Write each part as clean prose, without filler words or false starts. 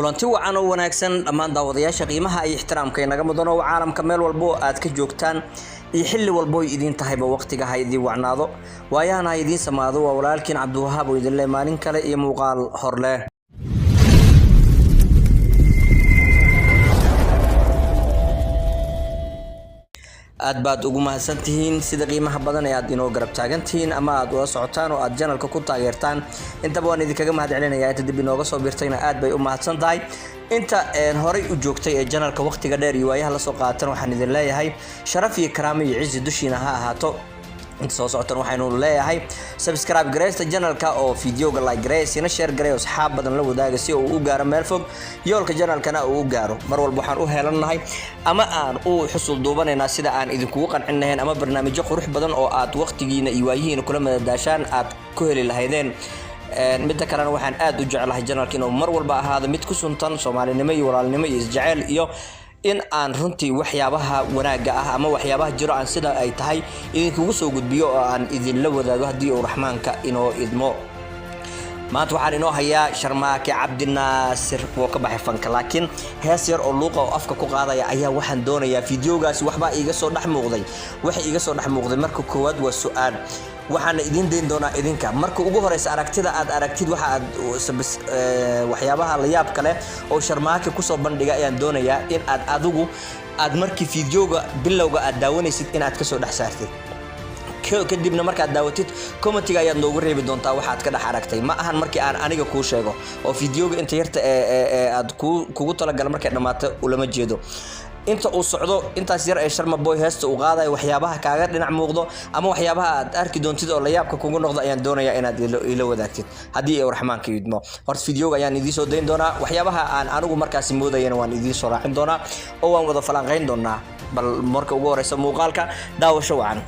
Kulanti wacan oo wanaagsan dhammaan daawadayaasha qiimaha iyo ixtiraamka inaga mudan oo caalamka meel walbo aad ka joogtaan iyo xilli walbo ay idiin tahayba, waqtiga ha idiin wacnaado, waayahana ha idiin samaado. Waa walaalkiin Cabdiwahaab oo idinle maalin kale iyo muuqaal horleh. Aad baad ugu mahadsantihiin sida qiimaha badan ee aad inoo garab taagantihiin ama aad ula socotaan oo aad channelka ku taageertaan. Intaba waan idinkaga mahad celinayaa. Inta dib inooga soo biirtayna aad bay u mahadsan tahay. Inta horay u joogtay ee channelka waqtiga dheer iyo waayaha lasoo qaatan, waxaan idin leeyahay sharaf iyo karaamo iyo cizi dushiina ha ahaato. Inta soo socotan waxaynu leeyahay subscribe gareysta channelka oo videoga like garey, sina share garey oo asxaab badan la wadaaga si uu u gaaro meel fog, yoolka channelkana uu u gaaro. Mar walba waxaan u heelannahay ama aan u xusul duubanaynaa sida aan idinkugu qancin lahayn ama barnaamijyo qurux badan oo aad waqtigiina iyo waayihiina kula madadaashaan aad ku heli lahaydeen. Midda kalena, waxaan aad u jeclahay channelka inuu mar walba ahaado mid ku suntan Soomaalinimo iyo walaalnimo iyo isjeceyl, iyo in aan runtii waxyaabaha wanaagga ah ama waxyaabaha jiro aan sida ay tahay idinkugu soo gudbiyo oo aan idinla wadaago, haddii uu Raxmaanka inoo idmo. Maanta waxaan inoo hayaa Sharmaake Cabdinaasir woo ka baxay fanka, laakiin hees yar oo luuqa oo afka ku qaadaya ayaa waxaan doonayaa videogaasi. Waxbaa iiga soo dhex muuqday. Waxa iiga soo dhex muuqday marka koowaad waa su-aal, waxaana idiin dayn doonaa idinka. Marka ugu horeysa aragtida aad aragtid, waxa aad waxyaabaha la yaab kale oo Sharmaake kusoo bandhiga ayaan doonayaa in aad adigu aad markii videoga bilowga aad daawanaysid in aad kasoo dhex saartid. Kadibna markaad daawatid, commentiga ayaad noogu reebi doontaa waxaad ka dhex aragtay. Ma ahan markii aan aniga kuu sheego oo videoga inta yarta ee aad kugu talagala markay dhammaato ulama jeedo. Inta uu socdo intaas yar ee Sharma Boy heesta uu qaadayo, waxyaabaha kaaga dhinac muuqdo ama waxyaabaha aad arki doontid oo layaabka kugu noqdo ayaan doonayaa inaad ila wadaagtid, haddii uu Raxmaanka idmo. Horta videoga ayaan idiin soo dayn doonaa, waxyaabaha aan anigu markaasi moodayana waan idiin soo raacin doonaa oo waan wada falanqayn doonaa. Bal marka ugu horeysa muuqaalka daawasho wacan.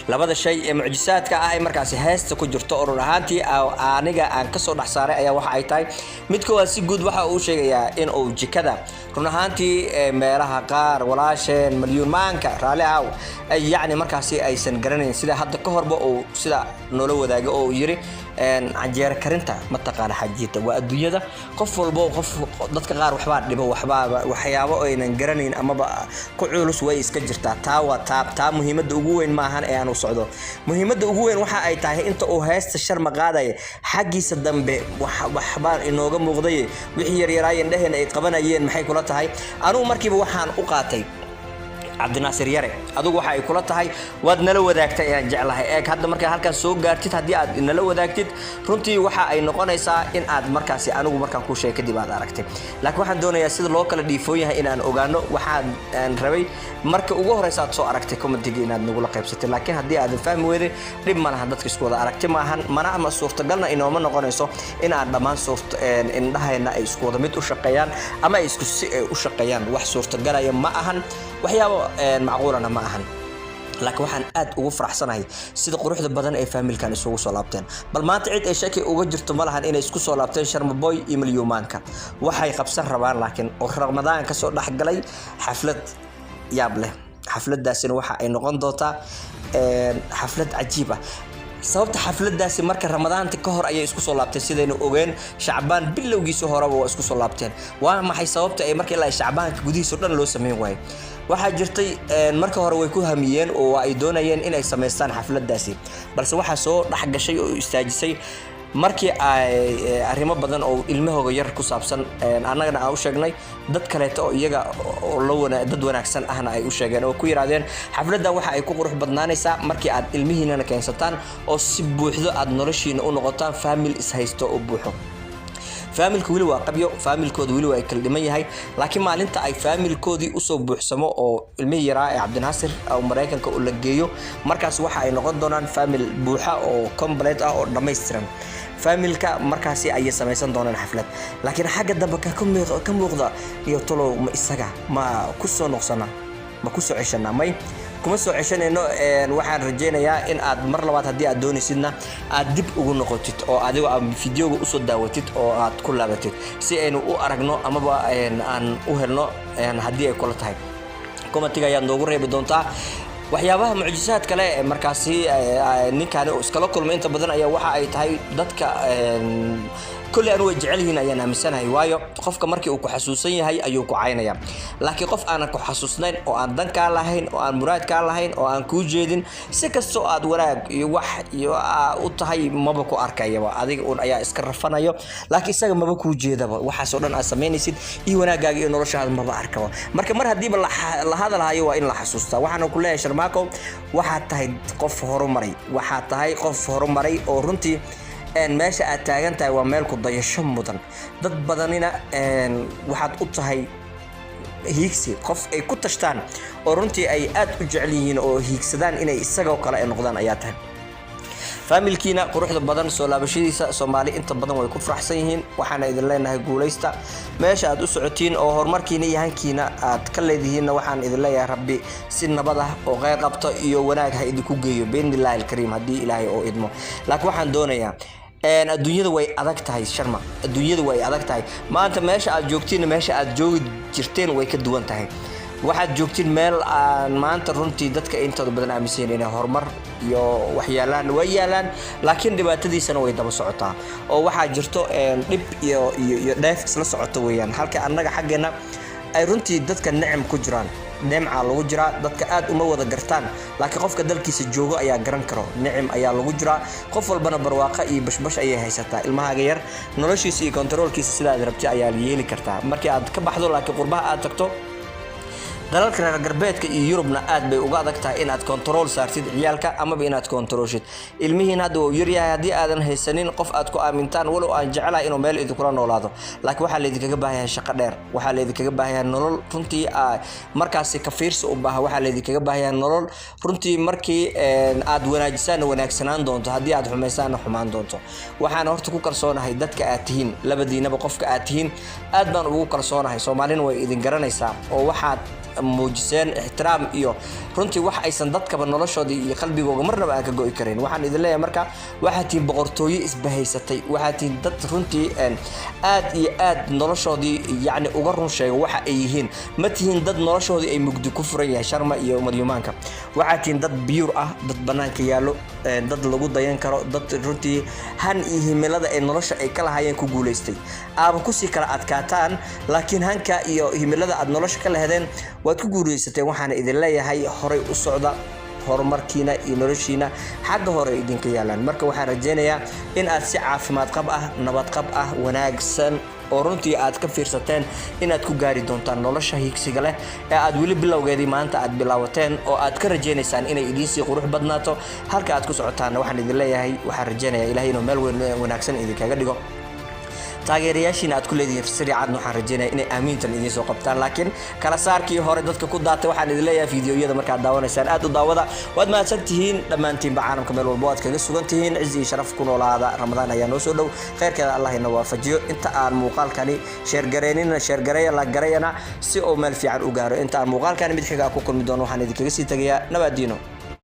Labada shay ee mucjisaadka ah ee markaasi heesta ku jirto oo run ahaantii aniga aan kasoo dhex saaray ayaa waxa ay tahay: mid koowaad, si guud waxa uu sheegayaa in uu jikada run ahaantii meelaha qaar walaasheen Malyuun Maanka raalli ahaw ay yacni markaasi aysan garanayn, sida hadda ka horba uu sida noola wadaagay oo uu yiri canjeero karinta ma taqaana xajiita. Waa adduunyada, qof walbo qof dadka qaar waxbaa dhibo, waxbaa waxyaabo aynan garanayn amaba ku culus way iska jirtaa. Taa waa taa. Taa muhiimadda ugu weyn maahan ee aan u socdo. Muhiimadda ugu weyn waxa ay tahay inta uu heesta Sharma qaadaya, xaggiisa dambe waxbaa inooga muuqday, wixii yaryaraayeen dheheen ay qabanayeen. Maxay kula tahay? Anugu markiiba waxaan u qaatay Cabdinaasir Yare. Adigu waxa ay kula tahay waad nala wadaagtay ayaan jeclahay. Eeg hadda markaa halkan soo gaartid, haddii aad nala wadaagtid, runtii waxa ay noqonaysaa in aad markaasi anigu markaan kuu sheegay kadib aad aragtay. Laakiin waxaan doonayaa sida loo kala dhiifoon yahay in aan ogaano. Waxaan aan rabay marka ugu horeysa aad soo aragtay commentiga inaad nagula qaybsatay, laakiin haddii aadan fahmi weyday, dhib ma lahan. Dadka isku wada aragti maahan, mana ama suurtagalna inooma noqonayso in aan dhammaan suurta indhahayna ay isku wada mid u shaqeeyaan ama ay isku si ay u shaqeeyaan. Wax suurtagalaya ma ahan, waxyaabo macquulana ma ahan. Laakiin waxaan aad ugu faraxsanahay sida quruxda badan ee faamilkan isugu soo laabteen. Bal maanta cid ay shaki uga jirto ma lahan inay isku soo laabteen Sharma Boy iyo Malyuumaanka. Waxay qabsan rabaan laakiin oo Ramadaan kasoo dhexgalay xaflad yaab leh. Xafladaasina waxa ay noqon doontaa xaflad cajiib ah. Sababta xafladaasi marka Ramadaanta ka hor ayay isku soo laabteen, sidaynu ogeen Shacbaan bilowgiisa horeba waa isku soo laabteen. Waa maxay sababta ay marka ilaa Shacbaanka gudihiisa o dhan loo sameyn waayay? Waxaa jirtay marka hore way ku hamiyeen oo ay doonayeen inay samaystaan xafladaasi, balse waxaa soo dhex gashay oo istaajisay markii ay arrimo badan oo ilmahooga yar ku saabsan annagana aan u sheegnay, dad kaleeto oo iyaga oo dad wanaagsan ahna ay u sheegeen oo ku yidhaahdeen xafladdan waxa ay ku qurux badnaanaysaa markii aad ilmihiinana keensataan oo si buuxdo aad noloshiina u noqotaan faamil ishaysto oo buuxo. Faamilka weli waa qabyo, faamilkooda weli waa kala dhiman yahay, laakiin maalinta ay faamilkoodii usoo buuxsamo oo ilmihii yaraa ee Cabdinaasir oo Maraykanka la geeyo, markaas waxa ay noqon doonaan faamil buuxa oo complete ah oo dhammaystiran. Faamilka markaasi ayay samaysan doonaan xaflad, laakiin xagga dambe ka muuqda iyo tolow ma isaga ma ku soo noqsana, ma ku soo ceshanaa? May, kuma soo ceshanayno. Waxaan rajaynayaa in aad mar labaad, haddii aad doonaysidna, aad dib ugu noqotid oo adigoo aad videoga usoo daawatid oo aad ku laabatid si aynu u aragno amaba aan u helno. Haddii ay kula tahay, commentiga ayaad noogu reebi doontaa. Waxyaabaha mucjisaad kale ee markaasi ninkani uu iskala kulmay inta badan ayaa waxa ay tahay dadka kolley anu way jecel yihiin ayaan aaminsanahay, waayo qofka markii uu ku xasuusan yahay ayuu ku caynaya. Laakiin qof aanan ku xasuusnayn oo aan dan kaa lahayn oo aan muraad kaa lahayn oo aan kuu jeedin, si kastoo aad wanaag iyo wax iyo u tahay maba ku arkayaba. Adiga un ayaa iska rafanayo, laakiin isaga maba kuu jeedaba. Waxaasoo dhan aad samaynaysid iyo wanaagaaga iyo noloshaada maba arkaba. Marka mar haddiiba la hadalhayo, waa in la xasuustaa. Waxaana ku leeyahay, Sharmaako, waxaad tahay qof horumaray, waxaad tahay qof horumaray oo runtii meesha aad taagan tahay waa meel ku dayasho mudan. Dad badanina waxaad u tahay hiigsi, qof ay ku tashtaan oo runtii ay aad u jecel yihiin oo hiigsadaan inay isagoo kale ay noqdaan ayaa tahay. Faamilkiina quruxda badan soo laabashadiisa Soomaali inta badan way ku faraxsan yihiin. Waxaana idin leenahay guulaysta meesha aad u socotiin oo horumarkiina iyo hankiina aad ka leedihiinna. Waxaan idin leeyahay, Rabbi si nabad ah oo kheyr qabto iyo wanaag ha idinku geeyo, biidnillaahi alkariim, haddii Ilaahay oo idmo. Laakiin waxaan doonayaa, adduunyada way adag tahay, Sharma, adduunyada way adag tahay. Maanta meesha aad joogtiin, meesha aad joogi jirteen way ka duwan tahay. Waxaad joogtiin meel aan maanta runtii dadka intooda badan aaminsan inay horumar iyo waxyaalaan way yaalaan, laakiin dhibaatadiisana way daba socotaa oo waxaa jirto dhib iyo dheef isla socoto weeyaan. Halka annaga xaggeena ay runtii dadka nicam ku jiraan, nimca lagu jiraa, dadka aad uma wada gartaan, laakiin qofka dalkiisa joogo ayaa garan karo. Nicim ayaa lagu jiraa, qof walbana barwaaqo iyo bashbash ayay haysataa. Ilmahaaga yar noloshiisa iyo kontaroolkiisa sidaad rabti ayaa yeeli kartaa markii aad ka baxdo. Laakiin qurbaha aad tagto, dalalka reer galbeedka iyo Yurubna, aad bay uga adag tahay inaad kontarool saartid ciyaalka amaba inaad kontaroolshid ilmihiin. Hadda wuu yaryahay. Haddii aadan haysanin qof aad ku aamintaan, walow aan jecelahay inuu meel idinkula noolaado, laakiin waxaa laydinkaga baahan yahay shaqo dheer, waxaa laydinkaga baahan yahay nolol runtii markaasi ka fiirsi u baahan, waxaa laydinkaga baahan yahay nolol runtii markii aad wanaajisaanna wanaagsanaan doonto, haddii aad xumaysaanna xumaan doonto. Waxaan horta ku kalsoonahay dadka aad tihiin, labadiinaba qofka aad tihiin aad baan ugu kalsoonahay. Soomaalina way idin garanaysaa oo waxaad muujiseen ixtiraam iyo runtii wax aysan dadkaba noloshoodii iyo qalbigooga marnaba aan ka go'i karin. Waxaan idin leeyahay marka, waxaad tihiin boqortooyo isbahaysatay, waxaad tihiin dad runtii aad iyo aad noloshoodii yacni uga run sheego waxa ay yihiin. Ma tihiin dad noloshoodii ay mugdi ku furan yahay, Sharma iyo Maryumaanka. Waxaad tihiin dad pure ah, dad bannaanka yaallo, dad lagu dayan karo, dad runtii han iyo himilada ay nolosha ay ka lahaayeen ku guulaystay. Aaba kusii kala adkaataan, laakiin hanka iyo himilada aad nolosha ka lahedeen waad ku guulaysateen. Waxaana idin leeyahay, horay u socda, horumarkiina iyo noloshiina xagga hore idinka yaalaan. Marka waxaan rajaynayaa in aad si caafimaad qab ah, nabad qab ah, wanaagsan oo runtii aad ka fiirsateen inaad ku gaari doontaan nolosha hiigsiga leh ee aad weli bilowgeedii maanta aad bilaawateen oo aad ka rajaynaysaan inay idiinsii qurux badnaato halka aad ku socotaanna. Waxaan idin leeyahay, waxaan rajaynayaa Ilahay inuu meel weyn wanaagsan idinkaga dhigo. Taageerayaashiina aad ku leedihiin sariicadna waxaan rajeynaya inay aamiintan idiin soo qabtaan. Laakiin kala saarkii hore dadka ku daatay, waxaan idin leeyahay, fiidiyoyada markaad daawanaysaan aad u daawada. Waad mahadsan tihiin dhammaantiinba, caalamka meel walbo aad kaga sugan tihiin. Cizi iyo sharaf ku noolaada. Ramadaan ayaa noo soo dhow, khayrkeeda Allah ina waafajiyo. Inta aan muuqaalkani share gareynina, share gareeya, la garayana si uu meel fiican u gaaro. Inta aan muuqaalkani mid xiga ku kulmi doono, waxaan idinkaga sii tegayaa nabaadiino.